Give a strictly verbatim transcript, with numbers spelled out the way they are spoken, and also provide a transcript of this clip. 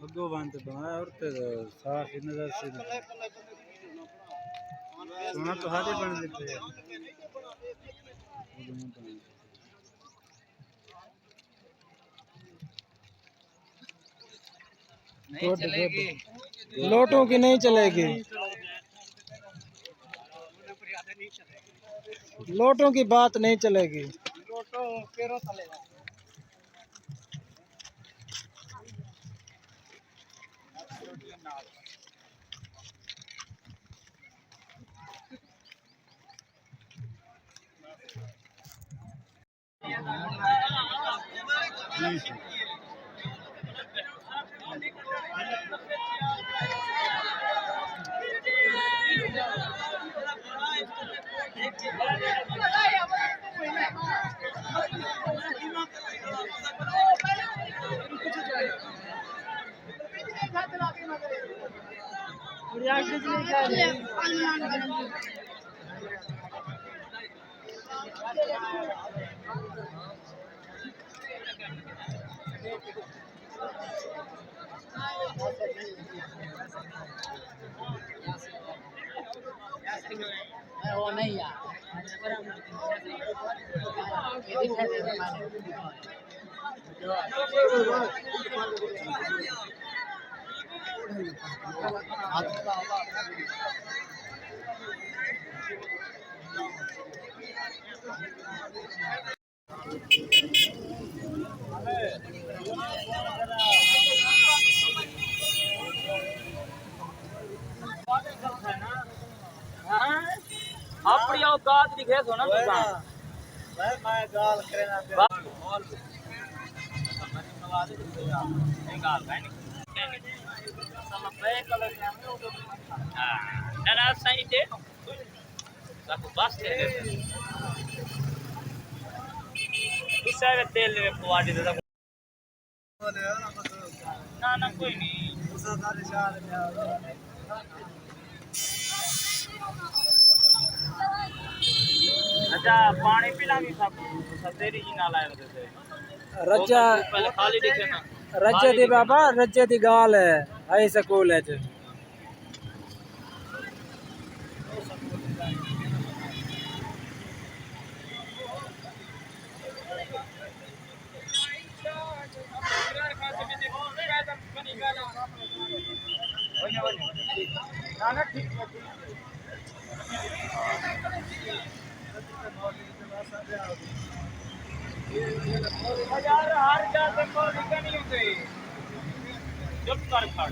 اڳوں ونڄ تے بݨایا، اور تے صاف ہی نظر سی۔ سوہݨا تہاݙے بݨدے پئے۔ نہیں چلے گی۔ لوٹوں کی نہیں چلے گی، لوٹوں کی بات نہیں چلے گی۔ اپݨی اوقات ݙکھے سو نا تساں۔ ہاں، نہ، نہ، سائیں ݙے۔ ساکوں بس تے غصہ وچ تیل نے پوا ݙتے۔ نہ، نہ، کوئی نہیں۔ اچھا، پاݨی پینا بھی سب، سب تیری ہی نال آئے ہوتے تھے۔ رجہ، پہلے خالی دکھے نا۔ رجہ دی بابا، رجہ دی ڳالھ ہے، ہائی سکول وچ۔ یار، ہر جا تے مولوی کہیں ہوندے۔ چپ کر کھڑ۔